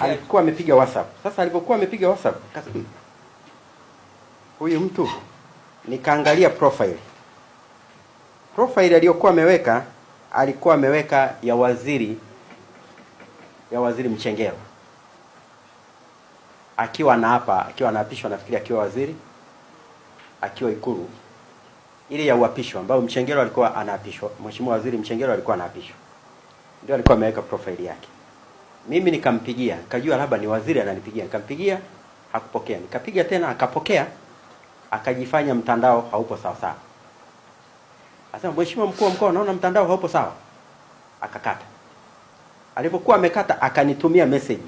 Alikuwa amepiga WhatsApp. Sasa alipokuwa amepiga WhatsApp, akasema huyu mtu, nikaangalia profile. Profile aliyokuwa ameweka, alikuwa ameweka ya waziri Mchengerwa akiwa anaapa, akiwa anaapishwa, nafikiri akiwa waziri, akiwa Ikulu, ile ya uapisho ambayo Mchengerwa alikuwa anaapishwa, Mheshimiwa Waziri Mchengerwa alikuwa anaapishwa, ndio alikuwa ameweka profile yake. Mimi nikampigia, nikajua labda ni waziri ananipigia, nikampigia hakupokea, nikapiga tena akapokea, akajifanya mtandao haupo sawa sawa. Akasema, "Mheshimiwa mkuu wa mkoa, naona mtandao haupo sawa." Akakata. Alipokuwa amekata, akanitumia message,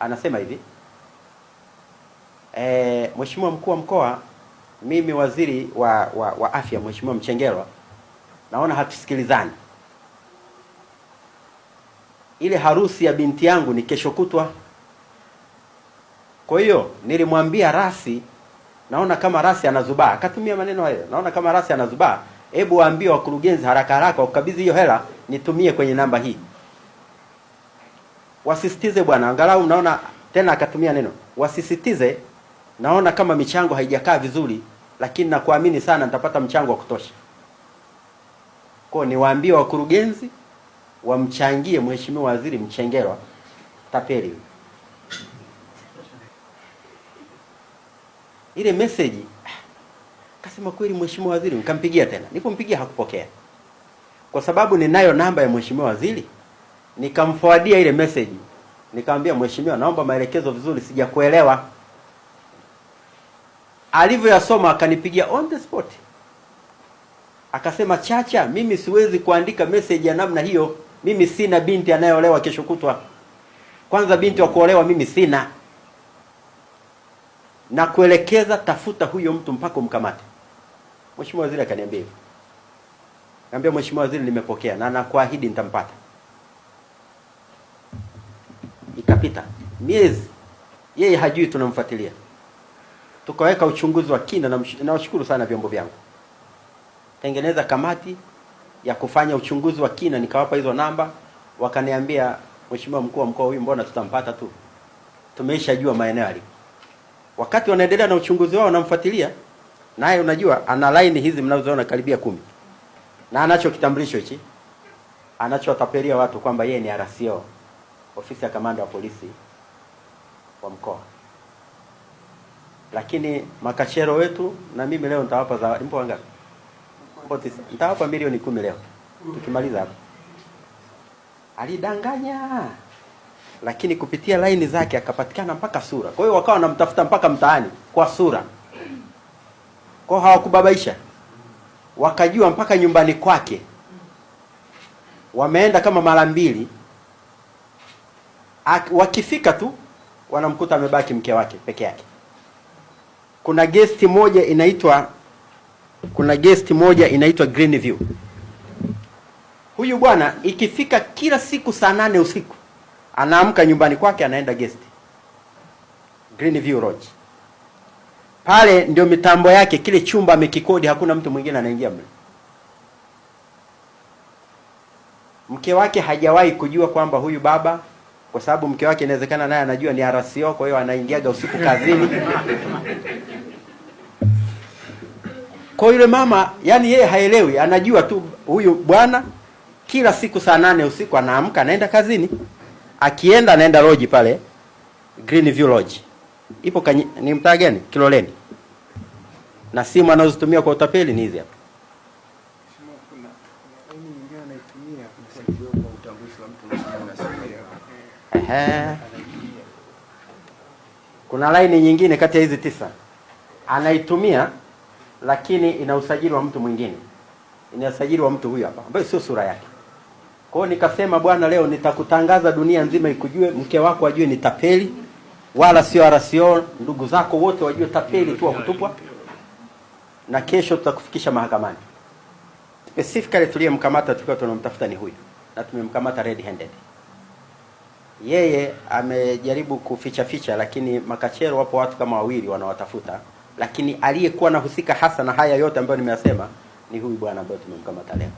anasema hivi, "Mheshimiwa mkuu wa mkoa, mimi waziri wa afya Mheshimiwa Mchengerwa, naona hatusikilizani. Ile harusi ya binti yangu ni kesho kutwa. Kwa hiyo nilimwambia Rasi, naona kama Rasi anazubaa." Akatumia maneno hayo, "Naona kama Rasi anazubaa, hebu waambie wakurugenzi haraka haraka wakabidhi hiyo hela, nitumie kwenye namba hii, wasisitize bwana, angalau naona." Tena akatumia neno "wasisitize", "naona kama michango haijakaa vizuri, lakini nakuamini sana nitapata mchango wa kutosha. Kwa hiyo niwaambie wakurugenzi wamchangie Mheshimiwa Waziri Mchengerwa." Tapeli huyu. Ile message kasema kweli Mheshimiwa Waziri, nikampigia tena. Nilipompigia hakupokea. Kwa sababu ninayo namba ya Mheshimiwa Waziri, nikamforwardia ile message. Nikamwambia, "Mheshimiwa, naomba maelekezo vizuri, sijakuelewa." Alivyoyasoma akanipigia on the spot. Akasema, "Chacha, mimi siwezi kuandika message ya namna hiyo. Mimi sina binti anayeolewa kesho kutwa. Kwanza binti wa kuolewa mimi sina. Na kuelekeza, tafuta huyo mtu mpaka umkamate." Mheshimiwa Waziri akaniambia hivyo. Niambia, "Mheshimiwa Waziri, nimepokea na nakuahidi nitampata." Ikapita miezi, yeye hajui tunamfuatilia. Tukaweka uchunguzi wa kina, na nawashukuru sana vyombo vyangu, tengeneza kamati ya kufanya uchunguzi wa kina, nikawapa hizo namba, wakaniambia, "Mheshimiwa mkuu wa mkoa, huyu mbona tutampata tu, tumeishajua maeneo alipo." Wakati wanaendelea na uchunguzi wao, wanamfuatilia naye, unajua ana line hizi mnazoona karibia 10 na anacho kitambulisho hichi anachowatapelia watu kwamba yeye ni RCO, ofisi ya kamanda wa polisi wa mkoa. Lakini makachero wetu na mimi leo nitawapa zawadi. Mpo wangapi? Mpo 9. Nitawapa milioni 10 leo tukimaliza hapa. Alidanganya, lakini kupitia laini zake akapatikana mpaka sura. Kwa hiyo wakawa wanamtafuta mpaka mtaani kwa sura. Kwa hiyo hawakubabaisha, wakajua mpaka nyumbani kwake. Wameenda kama mara mbili, wakifika tu wanamkuta amebaki mke wake peke yake. Kuna guest moja inaitwa Green View. Huyu bwana ikifika kila siku saa 8 usiku anaamka nyumbani kwake anaenda guest Green View Lodge. Pale ndio mitambo yake, kile chumba amekikodi, hakuna mtu mwingine anaingia mle. Mke wake hajawahi kujua kwamba huyu baba, kwa sababu mke wake inawezekana naye anajua ni RCO, kwa hiyo anaingiaga usiku kazini. Kwa yule mama, yani yeye haelewi, anajua tu huyu bwana kila siku saa 8 usiku anaamka anaenda kazini. Akienda anaenda lodge pale Green View Lodge. Ipo ni mtaa gani? Kiloleni. Na simu anazotumia kwa utapeli ni hizi hapa. Mheshimiwa, kuna laini nyingine anaitumia kusajiliwa kwa utambulisho wa mtu mwingine na sio Ehe. anaitumia. Kuna laini nyingine kati ya hizi 9 anaitumia, lakini ina usajili wa mtu mwingine, ina usajili wa mtu huyu hapa ambaye sio sura yake. Kwa hiyo nikasema, bwana, leo nitakutangaza dunia nzima ikujue, mke wako ajue ni tapeli wala sio RCO, ndugu zako wote wajue tapeli tu wa kutupwa, na kesho tutakufikisha mahakamani. Specifically tuliyemkamata tulikuwa tunamtafuta ni huyu, na tumemkamata red handed. Yeye amejaribu kuficha ficha, lakini makachero wapo watu kama wawili wanawatafuta, lakini aliyekuwa anahusika hasa na haya yote ambayo nimeyasema ni huyu bwana ambaye tumemkamata leo.